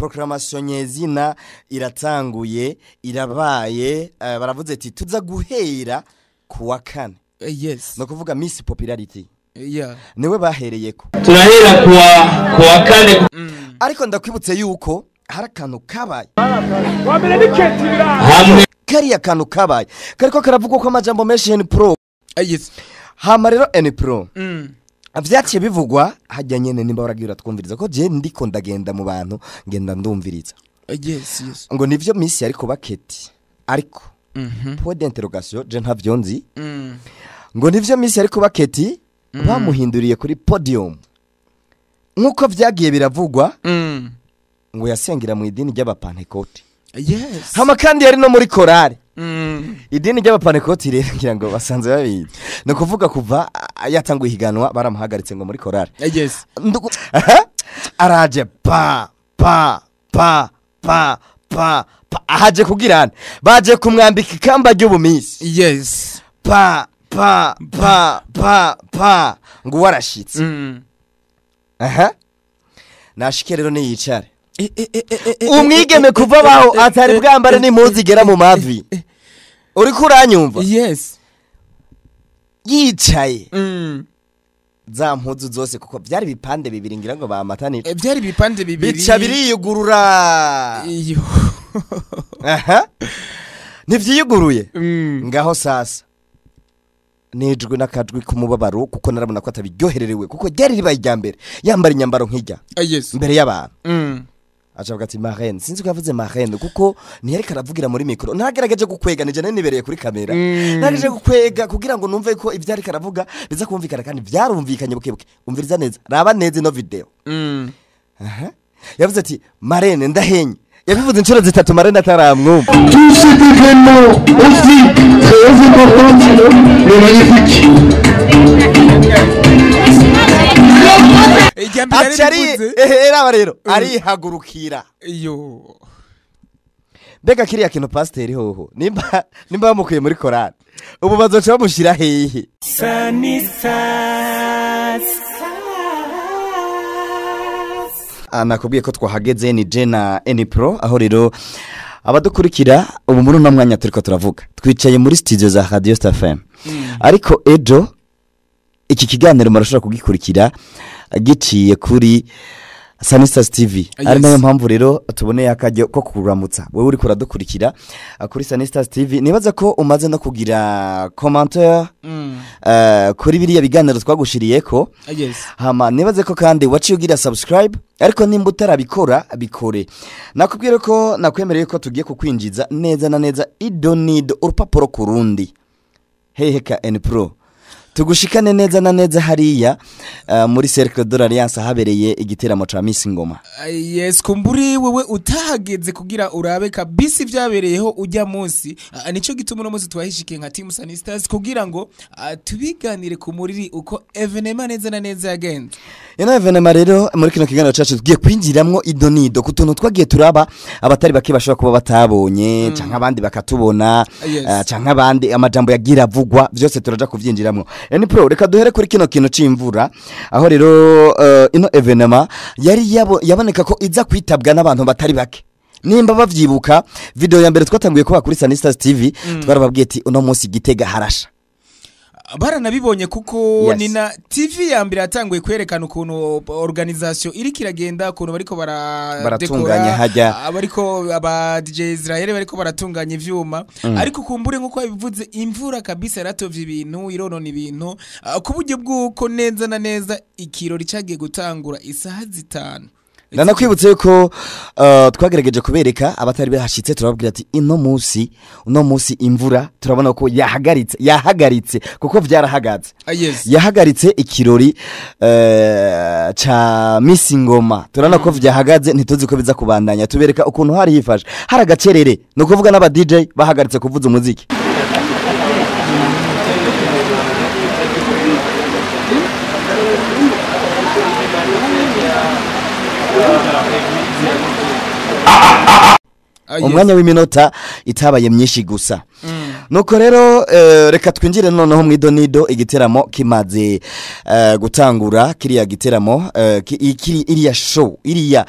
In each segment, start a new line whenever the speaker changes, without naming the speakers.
Proclamation nyezina iratanguye, irabaye. Baravuze ati tuza guhera kuwa kane.
Yes.
No kuvuga Miss Popularity.
Yeah.
Niwe bahereyeko.
Turahera kuwa kane.
Ariko ndakwibutse yuko hari akantu kabaye.
Hamwe
kariya kantu kabaye. Kariko karavugwa ko amajambo menshi N Pro.
Yes.
Hama rero N Pro. Vyaciye bivugwa hajya nyene nimba waragira twumviriza ko je ndiko ndagenda mu bantu ngenda ndumviriza.
Yes, yes.
Ngo nivyo Miss ariko baketi. Ariko point d'interrogation je ntavyo nzi. Ngo nivyo Miss ariko baketi bamuhinduriye kuri podium. Nkuko vyagiye biravugwa ngo yasengera mu idini ry'abapantekote.
Yes.
Hama kandi yari no muri korale. Idini ry'abapantekote rero ngira ngo basanze babizi. No kuvuga kuva yatanguye higanwa baramuhagaritse ngo muri korale.
Yes.
Araje pa pa pa pa pa pa ahaje kugirana. Baje kumwambika ikamba ry'ubumisi.
Yes.
Pa pa pa pa pa ngo warashitse. Aha. Nashike rero niyicare. Umwigeme kuva baho atari bwambare n'impuzu igera mu mavi. Uriko uranyumva?
Yes.
Yicaye. Za mpuzu zose kuko byari bipande bibiri ngira ngo bamatanire.
Byari bipande bibiri.
Bica biriyugurura.
Iyo.
Aha. Ntivyiyuguruye. Ngaho sasa. Nejwe nakajwi kumubabaro kuko narabona ko atabiryohererewe kuko ryari ribaye irya mbere yambara inyambaro nkijya.
Yes.
Mbere y'abantu. Acavuga ati marraine, sinzi ko yavuze marraine kuko ntiyariko aravugira muri micro. Nagerageje gukwega nije nibereye kuri kamera. Nagerageje gukwega kugira ngo numve ko ivyo ariko aravuga biza kumvikana kandi byarumvikanye buke buke. Umviriza neza, raba neza ino video. Aha. Yavuze ati marraine ndahenye. Yabivuze inshuro zitatu marraine ataramwumva.
Tout cet événement aussi très important, le magnifique.
Acari era rero arihagurukira.
Iyo.
Mbega kiriya kintu pasiteri hoho nimba bamukuye muri korale ubu bazoca bamushira hehe? Nakubwiye ko twahageze ni Jena N Pro aho rero abadukurikira ubu muri uno mwanya turiko turavuga twicaye muri studio za Radio Star FM. Ariko ejo iki kiganiro murashobora kugikurikira giciye kuri Sanistars TV. Ari nayo mpamvu rero tuboneye akajyo ko kuramutsa wewe uri kuradukurikira kuri Sanistars TV. Nibaza ko umaze no kugira commentaire kuri biriya biganiro twagushiriyeko.
Yes.
Hama nibaze ko kandi waciye ugira subscribe, ariko nimba utarabikora bikore. Nakubwira ko nakwemereye ko tugiye kukwinjiza neza na neza idonido urupapuro kurundi. Hehe ka N Pro. Tugushikane neza na neza hariya muri Cercle de l'Alliance habereye igiteramo ca Miss Ngoma.
Yes, kumburi wewe utahageze kugira urabe kabisi vyabereyeho ujya munsi. Nico gituma no munsi twahishikiye nka Team Sanistars kugira ngo tubiganire ku muriri uko evenement neza na neza yagenze.
Ino evenement rero muri kino kiganiro cacu tugiye kwinjiramwo idonido kutuntu twagiye turaba abatari bake bashobora kuba batabonye canke abandi bakatubona.
Yes.
Canke abandi amajambo yagira avugwa vyose turaja kuvyinjiramwo. N Pro reka duhere kuri kino kintu c'imvura aho rero ino evenement yari yaboneka ko iza kwitabwa n'abantu batari bake. Nimba bavyibuka video ya mbere twatanguye kuba kuri Sanistars TV twarababwiye ati uno munsi Gitega harasha.
Baranabibonye kuko
Yes.
nina TV ya mbere yatanguye kwerekana ukuntu organisation iri kiragenda ukuntu bariko
baratunganya hajya
bariko aba DJ Israel bariko baratunganya ivyuma. Ariko kumbure nkuko babivuze imvura kabisa yaratovye ibintu ironona ibintu ku buryo bw'uko neza na neza ikirori cagiye gutangura isaha 5.
Ndanakwibutse yuko twagerageje kubereka abatari bahashitse turababwira ati ino munsi uno munsi imvura turabona ko yahagaritse kuko vyarahagaze.
Yes.
Yahagaritse ikirori ca Miss Ngoma. Turabona ko vyahagaze ntituzi ko biza kubandanya tubereka ukuntu hari hifashe. Hari agacerere no kuvuga n'aba DJ bahagaritse kuvuza umuziki. Umwanya w'iminota itabaye myinshi gusa. Nuko rero reka twinjire noneho mu idonido igiteramo kimaze gutangura. Kiriya giteramo iriya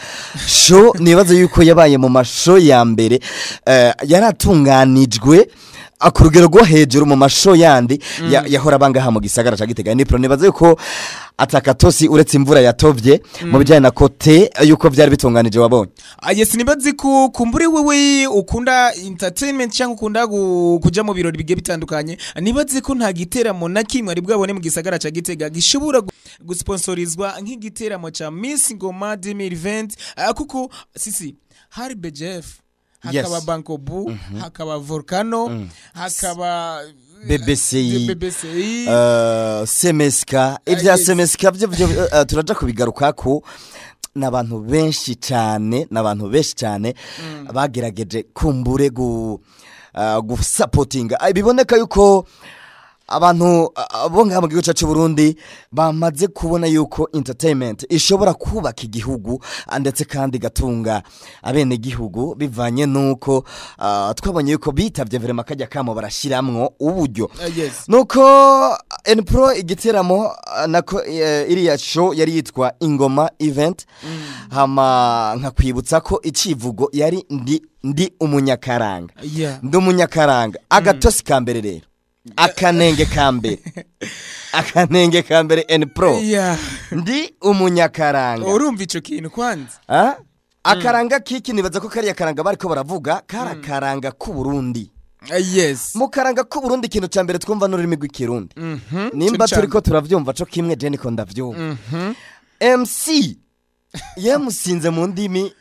show nibaze yuko yabaye mu mashow ya mbere yaratunganijwe ku rugero rwo hejuru mu mashow yandi yahora bangaha mu gisagara ca Gitega. Ni pro nibaze yuko atakatosi uretse imvura yatovye mu bijanye na kote yuko vyari bitunganije wabonye.
Yes, nibaze ko kumbure wewe ukunda entertainment cyangwa ukunda kuja mu birori bigiye bitandukanye, nibaze ko nta giteramo na kimwe ari bwabone mu gisagara ca Gitega gishobora gusponsorizwa nk'igiteramo ca Miss Ngoma 2020, kuko sisi hari BGF, hakaba Bankobu, hakaba Volcano, hakaba
BBCI, CMSK. Ibya CMSK byo turaja kubigarukako. N'abantu benshi cyane, bagerageje kumbure gusapotinga. Biboneka yuko abantu bo ngaha mu gihugu cyacu Burundi bamaze kubona yuko entertainment ishobora kubaka igihugu ndetse kandi gatunga abene gihugu, bivanye nuko twabonye yuko bitavye vraiment kajya kamo barashiramwo uburyo. Nuko Npro igiteramo nako iriya show yari yitwa Ingoma Event. Hama nkakwibutsa ko icivugo yari ndi umunyakaranga. Ndi umunyakaranga. Agatosi ka mbere rero, akanenge ka mbere Npro. Ndi umunyakaranga.
Urumva ico kintu kwanza?
Akaranga kiki nibaza ko kariya karanga bariko baravuga karakaranga ku Burundi.
Yes.
Mu karanga ku Burundi ikintu ca mbere twumva n'ururimi rw'ikirundi. Nimba turiko turavyumva co kimwe je niko ndavyumva. MC yemusinze mu ndimi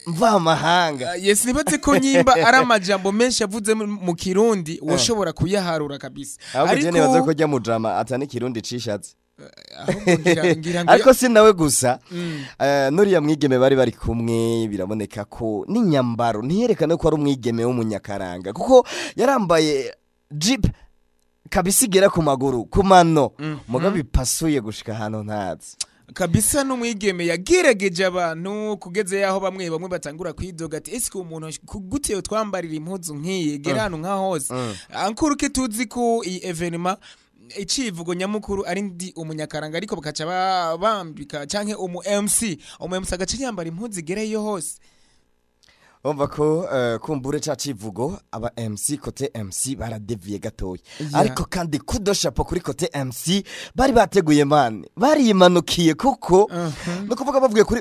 mvamahanga.
Yes, nibaze ko nyimba ari amajambo menshi yavuze mu Kirundi woshobora kuyaharura kabisa.
Ariko nibaze ko jya mu drama atani Kirundi cishatse. Ariko si nawe gusa, nuriya mwigeme bari kumwe biraboneka ko n'inyambaro ntiyerekana ko ari umwigeme w'umunyakaranga, kuko yarambaye jeep kabisa igera ku maguru ku mano, mugabe bipasuye gushika hano ntazi.
Kabisa n'umwigeme yagerageje abantu kugeze yaho bamwe batangura kwidoga ati ese umuntu gute twambarira impuzu nkiye gera hano nka hose. Ankuruke tuzi ko iyi evenement icivugo nyamukuru ari ndi umunyakaranga, ariko bakaca bambika canke umu MC agaca yambara impuzu igereyo hose.
Umva ko kumbure ca civugo aba MC kote MC baradeviye gatoya. Ariko kandi kudoshapo kuri kote MC bari bateguye mane, barimanukiye kuko no kuvuga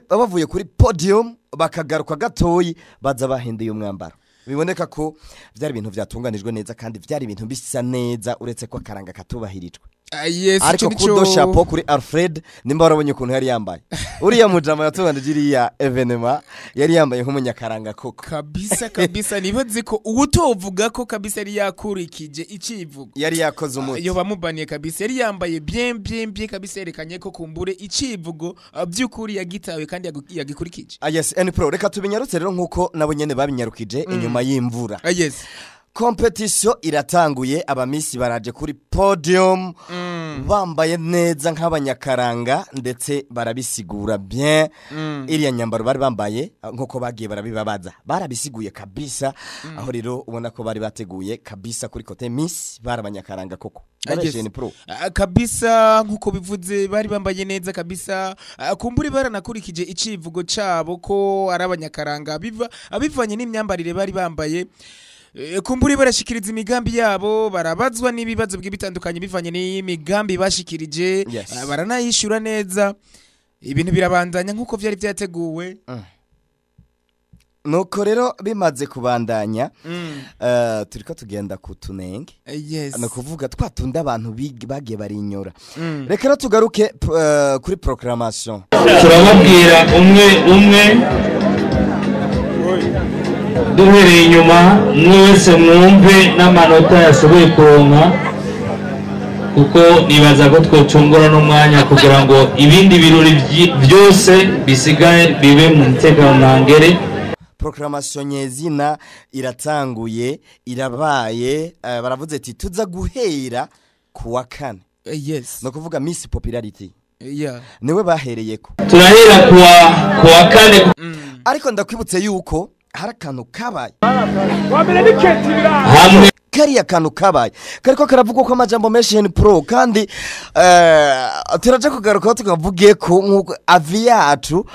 bavuye kuri podium bakagaruka gatoyi baza bahinduye umwambaro. Biboneka ko vyari ibintu vyatunganijwe neza kandi vyari ibintu bisa neza uretse ko akaranga katubahirijwe.
Yes,
ariko kudoshapo kuri Alfred nimba warabonye ukuntu yari yambaye. Uriya mujama yatunganije iriya evenement yari yambaye nk'umunyakaranga koko.
Kabisa nibaze ko uwutovuga ko kabisa yari yakurikije icivugo.
Yari yakoze umuti.
Yo bamubaniye kabisa, yari yambaye bien kabisa, yerekanye ko kumbure icivugo by'ukuri yagitawe kandi yagikurikije.
Yes, Npro reka tubinyarutse rero nkuko nabo nyene babinyarukije inyuma y'imvura.
Yes.
Competition iratanguye, abamisi baraje kuri podium bambaye neza nk'abanyakaranga ndetse barabisigura bien. Iriya nyambaro bari bambaye nkuko bagiye barabibabaza barabisiguye kabisa. Aho rero ubona ko bari bateguye kabisa kuri kote miss bari abanyakaranga koko.
Yes. Kabisa nkuko bivuze bari bambaye neza kabisa. Kumburi baranakurikije icivugo cabo ko ari abanyakaranga abivanye n'imyambarire bari bambaye. Kumburi barashikiriza imigambi yabo, barabazwa n'ibibazo bitandukanye bivanye n'imigambi bashikirije.
Yes.
Baranayishura neza, ibintu birabandanya nkuko vyari vyateguwe.
Nuko rero bimaze kubandanya, turiko tugenda ku tunenge.
Yes.
No kuvuga twatunda abantu bagiye barinyora. Reka rero tugaruke kuri proclamation.
Turababwira umwe umwe duhereye inyuma, mwese mwumve n'amanota yashoboye kuronka, kuko nibaza ko twocungura n'umwanya kugira ngo ibindi birori byose bisigaye bibe mu mutekano ntangere.
Proclamation nyezina iratanguye, irabaye. Baravuze ati tuza guhera kuwa kane.
Yes.
No kuvuga Miss Popularity.
Yeah.
Niwe bahereyeko.
Turahera kuwa kane.
Ariko ndakwibutse yuko hari akantu kabaye.
Hamwe
Kariya kantu kabaye kariko karavugwa ko amajambo menshi N Pro, kandi turaja kugarukaho tukavuge ko nkuko avi yacu,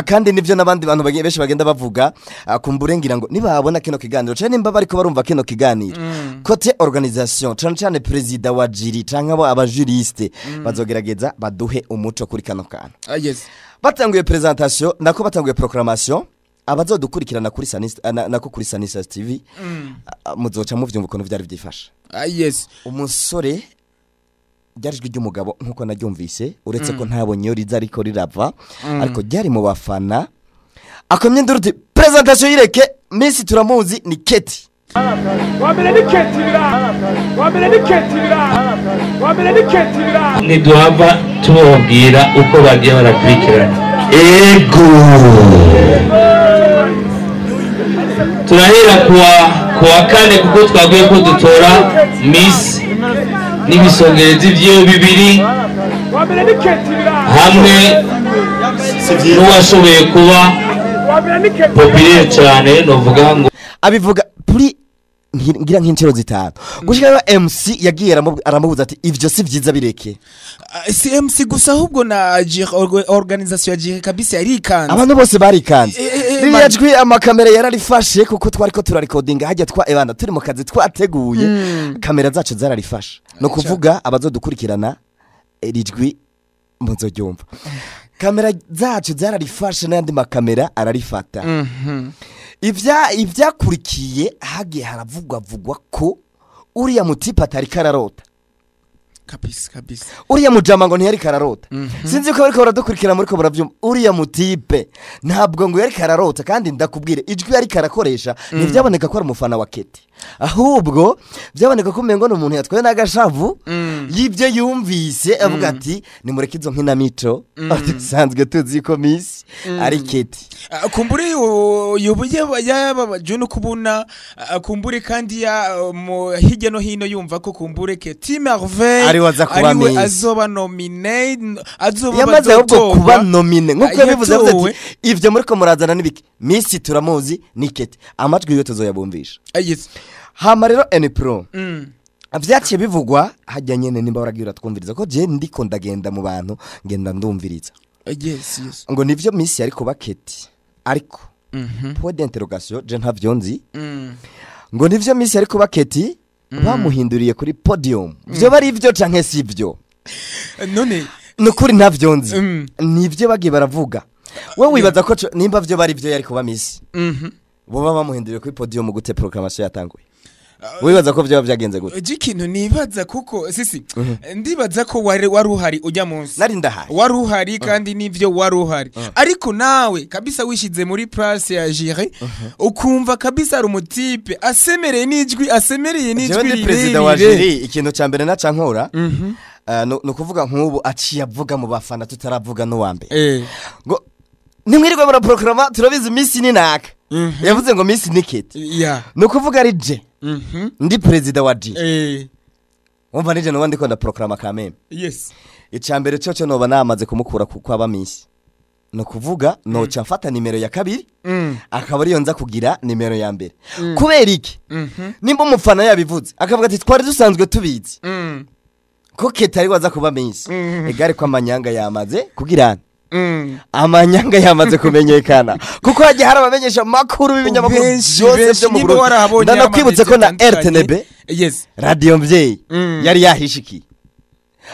kandi nivyo n'abandi bantu benshi bagenda bavuga, kumbure ngira ngo nibabona kino kiganiro canke nimba bariko barumva kino kiganiro, côté organisation cane cane président wa jury canke abo abajuriste bazogerageza baduhe umuco kuri kano kantu.
Yes.
Batanguye présentation, nako batanguye proclamation, abazodukurikirana kuri Sanista, nako kuri Sanista TV, muzoca muvyumva ukuntu vyari vyifashe.
Yes.
Umusore, ryari ijwi ry'umugabo nkuko naryumvise, uretse ko ntabonye iyo riza ariko rirava, ariko ryari mu bafana, akomye induru uti: "Présentation yireke, Miss turamuzi ni Keti."
Wambere ni Keti bira, wambere ni Keti bira, wambere ni Keti bira.
Ntiduhava tubabwira uko bagiye barakurikirana. Ego, turahera kuwa kane, kuko twaguye ko dutora Miss n'ibisongerezi vyiwe bibiri
Wambere ni Keti bira,
hamwe n'uwashoboye kuba
wambere ni Keti.
populaire cyane, novuga ngo
Abivuga kuri ngira nk'incero zitanu, gushika rero MC yagiye aramubuza ati: "Ivyo si vyiza, bireke."
Si MC gusa, ahubwo na jury, organisation ya jury kabisa yarikanze.
Abantu bose barikanze. Ririya jwi amakamera yararifashe, kuko twariko turarikodinga hajya twa ebana turi mu kazi twateguye, kamera zacu zararifashe. No kuvuga abazodukurikirana iri jwi muzoryumva, kamera zacu zararifashe n'ayandi makamera ararifata. Ivyakurikiye hagiye haravugwa vugwa ko uriya mutipe atari kararota.
Kabisa kabisa.
Uriya mujama ngo ntiyari kararota. Sinzi ko bariko baradukurikira muri ko baravyumva. Uriya mutipe ntabwo ngo yari kararota, kandi ndakubwire, ijwi yari karakoresha ntivyaboneka ko ari umufana wa Keti, ahubwo byaboneka ko umengo ni umuntu yatwaye n'agashavu y'ibyo yumvise, avuga ati: "Nimureke izo nkinamico, dusanzwe tuzi ko Miss ari Keti."
Kumbure yoba yababajwe no kubona, kumbure kandi ya mu hirya no hino yumva ko kumbure Keti Merveille
Ariwe aza kuba
ariwe
Miss.
azoba nominé, azoba
Yamaze ahubwo
bazotorwa.
kuba nominé nk'uko yabivuze, yavuze
Yatowe.
ati: "Ivyo muriko murazana n'ibiki? Miss turamuzi ni Keti." Amajwi yo tuzoyabumvisha.
Yes.
Hama rero N Pro, vyaciye bivugwa hajya nyene, nimba waragiye uratwumviriza, ko je ndiko ndagenda mu bantu ngenda ndumviriza,
Yes.
ngo nivyo Miss yari kuba Keti, ariko point d'interrogation, je ntavyo nzi. Ngo nivyo Miss yari kuba Keti, bamuhinduriye kuri podium, vyo bari ivyo canke sivyo?
None
Nukuri ntavyo nzi. Nivyo bagiye baravuga. Wowe wibaza ko nimba vyo bari vyo yari kuba Miss, boba bamuhinduriye kuri podium gute proclamation yatanguye? Wibaza ko vyoba vyagenze gute?
Je ikintu nibaza, kuko sisi ndibaza ko wari uhari ujya munsi.
Nari ndahari.
Wari uhari, kandi nivyo wari uhari, ariko nawe kabisa wishize muri place ya jury, ukumva kabisa ari umutipe asemereye n'ijwi, asemereye
Jewe
n'ijwi
ndi perezida wa
rirerire.
jury, ikintu ca mbere naca nkora, ni ukuvuga nk'ubu aciye avuga mu bafana tutaravuga n'uwa mbere, ngo nimwirirwe muraporograma, turabizi Miss ni naka. Yavuze ngo Miss ni Keti. Ni ukuvuga ari je ndi perezida wa jury, wumva nije nuba ndiko ndaporograma kameme, ica mbere coco noba namaze kumukura ku kwaba Miss. Ni ukuvuga noca mfata nimero ya kabiri, akaba ariyo nza kugira nimero ya mbere. Kubera iki? Nimba umufana yabivuze akavuga ati: "Twari dusanzwe tubizi ko Keti ari waza kuba Miss," egare ko amanyanga yamaze kugira, amanyanga yamaze kumenyekana, kuko hagiye hari abamenyesha makuru b'ibinyamakuru
Benshi,
byose
benshi,
byo mu
nimba
Burundi.
warahabonye
Ndanakwibutse ko na
atandukanye.
RTNB, radio mvyeyi, yari yahishikiye,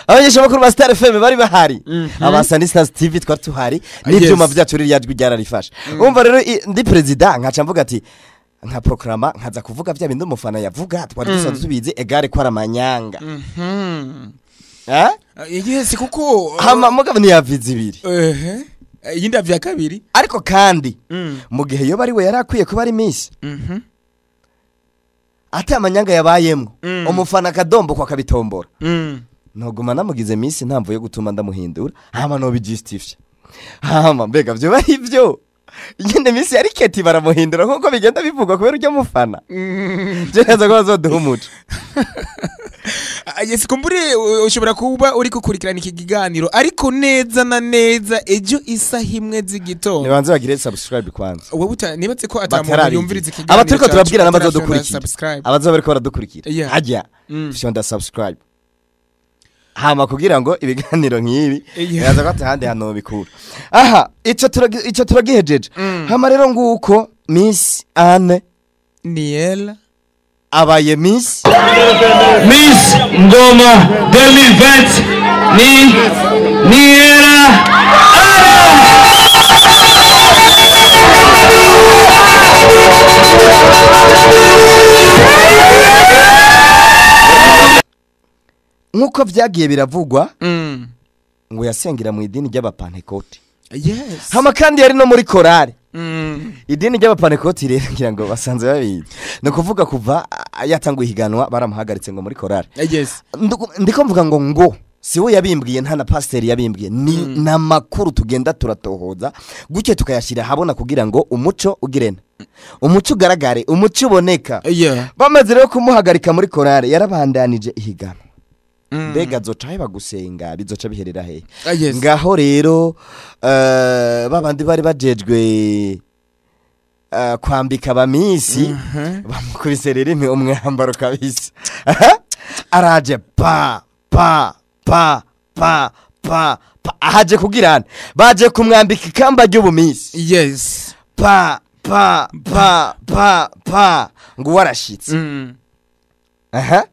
abamenyesha makuru ba Star FM bari bahari, aba Stars TV twari tuhari n'ivyuma vyacu, ririya jwi ryararifashe. Umva rero, ndi perezida nkaca mvuga ati nka proclama nkaza kuvuga bya bindi umufana yavuga, twari dusanzwe tubizi, egare ko ari amanyanga. Eh?
Yes, kuko
Hama mugabo ntiyavize ibiri.
Ehe, iyindi avya kabiri.
Ariko kandi mu gihe yoba ari we yari akwiye kuba ari Miss, ati amanyanga yabayemwo, umufana akadomboka akabitombora, ntuguma namugize Miss, ntamvu yo gutuma ndamuhindura, hama nobijustifya. Hama mbega vyo bari ivyo? Nyine Miss yari Keti baramuhindura nkuko bigenda bivugwa kubera ujya mufana. Je neza ko bazoduha umuco.
Yes, kumbure ushobora kuba uri kukurikirana iki kiganiro ariko neza na neza ejo isaha imwe z'igitondo.
Nibanze bagire subscribe kwanza.
Wewe nibatse ko atamuntu yumviriza ikiganiro.
Aba turiko turabwira n'abazodukurikira. Abazoba bariko baradukurikira. Hajya. Fyonda subscribe. Hama kugira ngo ibiganiro nk'ibi yaza ko atahandi hano bikura. Aha, ico turagihejeje. Hama rero nguko Miss Anne
Niel
abaye Miss
Miss Ngoma 2020 ni Niela
Nkuko vyagiye biravugwa ngo yasengera mu idini ry'abapantekoti.
Yes.
Hama kandi yari no muri korale. Idini ry'abapantekoti rero ngira ngo basanze babizi. No kuvuga kuva yatanguye higanwa baramuhagaritse ngo muri korale.
Yes.
Ndiko mvuga ngo si we yabimbwiye nta na pasiteri yabimbwiye ni namakuru tugenda turatohoza gutyo tukayashira habona kugira ngo umuco ugirene. Umuco ugaragare, umuco uboneka. Bamaze rero kumuhagarika muri korale yarabandanije ihiganwa. Mbega zoca bagusenga bizoca biherera he. Ngaho rero babandi bari bajejwe kwambika abamisi bamukubise rero umwambaro kabisa. Araje pa pa pa pa pa pa ahaje kugirana baje kumwambika ikamba ry'ubumisi.
Yes.
Pa pa pa pa pa ngo warashitse. Aha.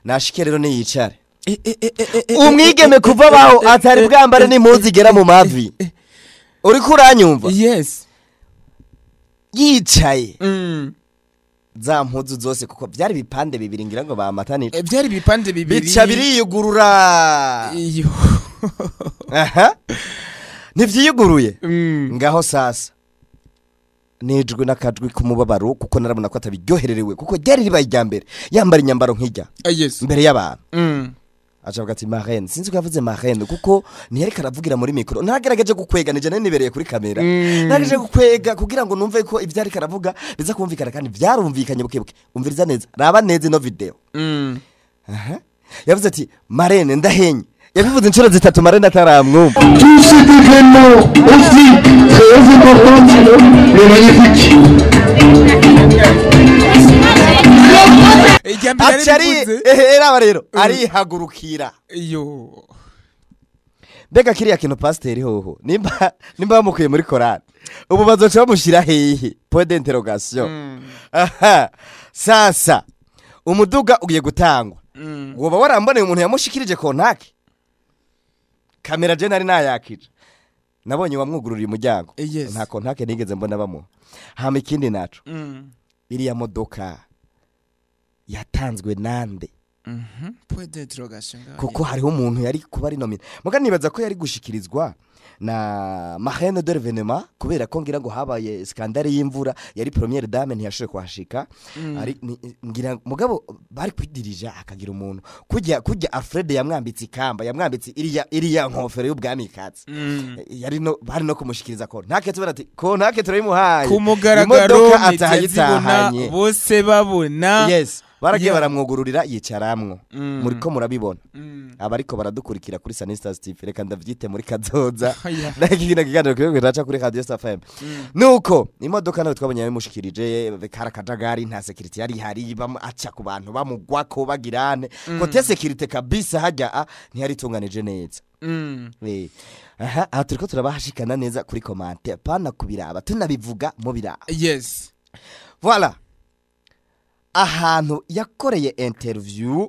Nashike rero niyicare. Umwigeme kuva baho atari bwambare n'impuzu igera mu mavi. Uriko uranyumva?
Yes.
Yicaye. Za mpuzu zose kuko byari bipande bibiri ngira ngo bamatanije.
Byari bipande bibiri.
Bica biriyugurura.
Iyo.
Aha. Ntivyiyuguruye. Ngaho sasa. Nijwe nakajwi kumubabaro kuko narabona ko atabiryohererewe kuko ryari ribaye irya mbere yambara inyambaro nkijya mbere y'abantu. Acavuga ati marraine, sinzi ko yavuze marraine kuko ntiyariko aravugira muri mikro, nagerageje gukwega nije nibereye kuri kamera, nagerageje gukwega kugira ngo numve ko ibyo ariko aravuga biza kumvikana kandi byarumvikanye buke buke. Umviriza neza, raba neza ino video. Aha. Yavuze ati marraine ndahenye. Yabivuze inshuro zitatu marraine ataramwumva.
Tout cet événement aussi très important, le magnifique.
Acari era rero arihagurukira.
Iyo.
Mbega kiriya kintu pasiteri hoho nimba bamukuye muri korale ubu bazoca bamushira hehe? Point d'interrogation. Aha. Sasa umuduga ugiye gutangwa. Woba waramboneye umuntu yamushikirije kontake. Kamera je nari nayakije. Nabonye wamwugururiye umuryango. Nta kontake nigeze mbona bamuha. Hama ikindi naco. Iriya modoka yatanzwe nande?
Point d'interrogation.
Kuko hariho umuntu yari kuba ari nomine. Muga nibaza ko yari gushikirizwa na marraine de l'événement kubera ko ngira ngo habaye scandale y'imvura yari première dame ntiyashoboye kuhashika. Ari ngira mugabo bari kwidirija akagira umuntu kujya Alfred yamwambitse ikamba, yamwambitse iriya nkofero y'ubwami katsi. Yari no bari no kumushikiriza ko ntake tubara ati ko ntake turayimuhaye.
Ku mugaragaro atahitahanye bose babona.
Yes. Baragiye baramwugururira yicaramwo. Muriko murabibona. Abariko baradukurikira kuri Sunny Stars TV reka ndavyite muri kazoza. Ndakigina kiganiro kuri raca kuri Radio Star FM. Nuko imodoka nawe twabonye yamushikirije kara kajagari nta security yari hari aca ku bantu bamugwako bagirane. Kote security kabisa hajya ntiyari tunganije neza. Aha aha turiko turabahashikana neza kuri commentaire pana kubiraba tunabivuga mu biraba.
Yes.
Voilà. Ahantu yakoreye interview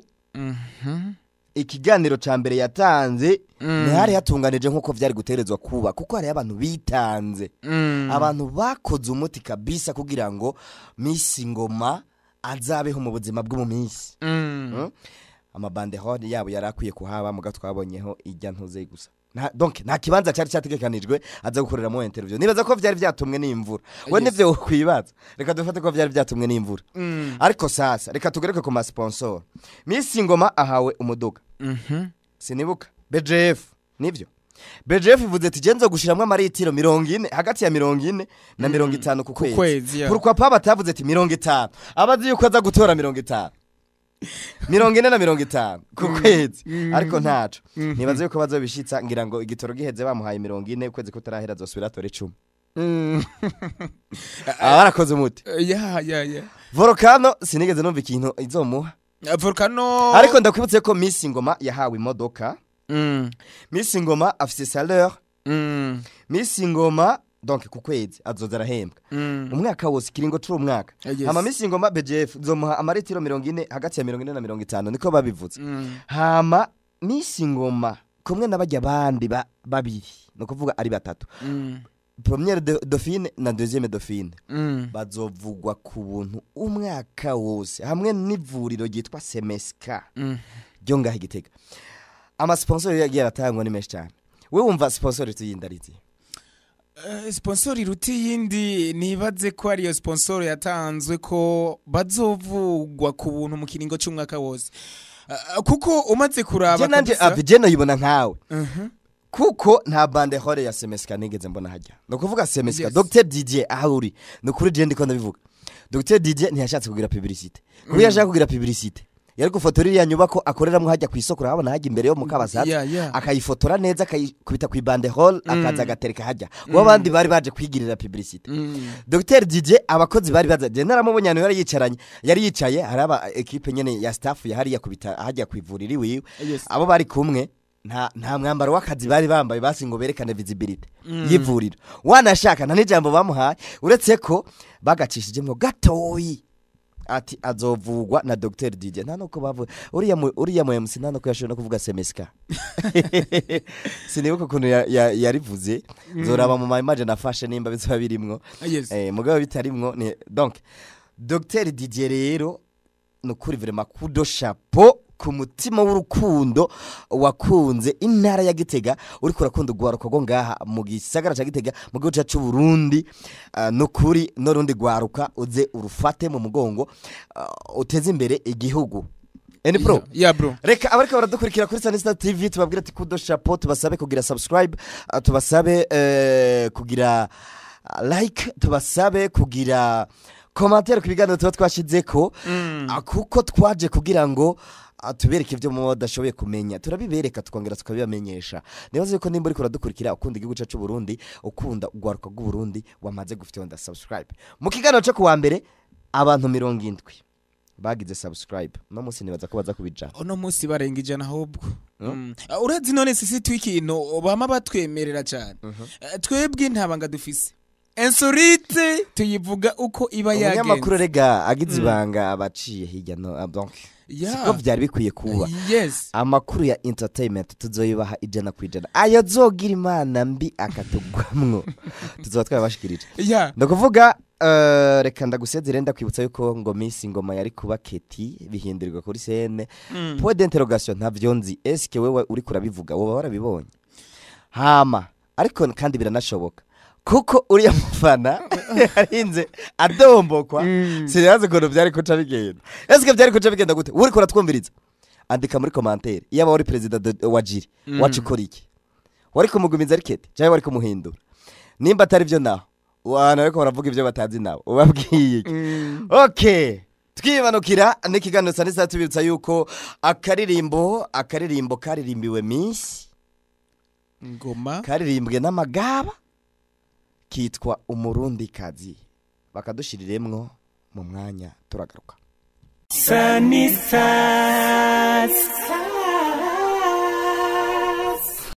ikiganiro ca mbere yatanze ntihari hatunganije nkuko vyari guterezwa kuba kuko hari abantu bitanze, abantu bakoze umuti kabisa kugira ngo Miss Ngoma azabeho mu buzima bwo mu minsi. Amabande hone yabo yarakwiye kuhaba muga twabonyeho ijya ntuze gusa. Donc nta kibanza cyari cyategekanijwe aza gukorera mu interview. Nibaza ko vyari vyatumwe n'imvura. We nivyo kwibaza. Reka dufate ko vyari vyatumwe n'imvura. Ariko sasa reka tugereke ku ma sponsor. Miss Ngoma ahawe umuduga. Sinibuka BGF nivyo. BGF ivuze ati genzo gushiramwe amaritiro 40 hagati ya 40 na 50 ku kwezi. Pourquoi pas batavuze ati 50 abazi yuko aza gutora 50 40 na 50 ku kwezi ariko ntaco nibaze yuko bazobishitsa ngira ngo igitoro giheze bamuhaye 40 ukwezi kutarahera azosubira atore 10. Abarakoze umuti.
Ya.
Volcano sinigeze numva ikintu izomuha.
Volcano
ariko ndakwibutse ko Miss Ngoma yahawe imodoka. Miss Ngoma afise salaire. Miss Ngoma donc ku kwezi azoza arahembwa umwaka wose kiringo cyo umwaka. Hama Miss Ngoma BGF zomuha amaritiro 40 hagati ya 40 na 50 niko babivuze. Hama Miss Ngoma kumwe nabajya abandi babiri no kuvuga ari batatu. Première dauphine na deuxième dauphine bazovugwa ku buntu umwaka wose hamwe n'ivuriro ryitwa Semeska ryo ngaho Gitega. Ama sponsor yagiye aratangwa ni menshi cyane. We wumva sponsor tuyindaritse?
Sponsor iruti yindi nibaze ko ariyo sponsor yatanzwe ko bazovugwa ku buntu mu kiringo cy'umwaka wose. Kuko umaze kuraba
kabisa abijeno yibona nkawe. Kuko nta banderole ya Semeska nigeze mbona hajya. No kuvuga Semeska yes. Dr Didier ahuri no kuri je ndiko ndabivuga. Dr Didier ntiyashatse kugira publicité. Kuko yashaka kugira publicité. Yari gufotora iriya nyubako akoreramwe hajya ku isoko urabona hajya imbere yo mu Kabasatsi. Akayifotora neza akayikubita ku banderole akaza agatereka hajya. Bo abandi bari baje kwigirira publicité. Dr Didier abakozi bari baza je naramubonye yari yicaranye. Yari yicaye hari aba equipe nyene ya staff ya hariya kubita hajya kwivurira iwiwe. Abo bari kumwe nta mwambaro w'akazi bari bambaye basi ngo berekane visibility y'ivuriro. Wanashaka nta n'ijambo bamuhaye uretse ko bagacishijemwo gatoyi ati azovugwa na Dr Didier. Nta nuko bavuga uriya mu MC nta nuko yashoboye no kuvuga Semeska. Sinibuka ukuntu yarivuze nzoraba mu image nafashe nimba bizoba birimwo. Mugabo bitarimwo ni donc Dr Didier rero nukuri vraiment kudo chapeau ku mutima w'urukundo wakunze intara ya Gitega uriko urakunda gwaruka go ngaha mu gisagara ca Gitega mu gihugu cacu Burundi. Nukuri norundi gwaruka uze urufate mu mugongo uteze imbere igihugu. Eni pro
yeah, bro.
Reka abariko baradukurikira kuri Sanista TV tubabwira ati kudo chapeau, tubasabe kugira subscribe, tubasabe kugira like, tubasabe kugira commentaire ku biganiro tuba twashizeko kuko twaje kugira ngo tubereke ibyo mu badashoboye kumenya turabibereka tukongera tukabibamenyesha. Nibaze yuko nimba uriko uradukurikira ukunda igihugu cacu Burundi ukunda ugwaruka rw'u Burundi wamaze gufite subscribe. Mu kiganiro cyo kuwa mbere abantu 70 bagize subscribe no munsi nibaza ko baza kubija
ono munsi barenga ijana ahubwo. Urazi none sisi twikintu bama batwemerera cyane. Twebwe ntabanga dufise insolite tuyivuga uko iba yagenze.
Umunyamakuru rega agize ibanga abaciye hirya no donc siko byari bikwiye kuba.
Yes.
Amakuru ya entertainment tuzoyibaha 100% ayo zogira imana mbi akatugwamwo tuzoba twabashikirije. Ndakuvuga reka ndagusezere ndakwibutsa yuko ngo Miss Ngoma yari kuba Keti bihindurirwa kuri scène. Point d'interrogation ntavyo nzi eske wewe uri kurabivuga woba warabibonye hama ariko kandi biranashoboka kuko uriya mufana yarinze adombokwa sinazi ukuntu byari kuca bigenda. Eske byari kuca bigenda gute? Uri kuratwumviriza andika muri commentaire yaba wari president wa Jiri wacu ukora iki? Wari kumugumiza ari Keti cyangwa wari kumuhindura? Nimba atari byo naho wana ariko baravuga ibyo batazi nawe ubabwiye iki? Okay, twibanukira n'ikiganiro Sanista tubibutsa yuko akaririmbo karirimbiwe Miss
Ngoma
karirimbwe n'amagaba kitwa Umurundi kazi bakadushiriremwo mu mwanya turagaruka.
Sanista.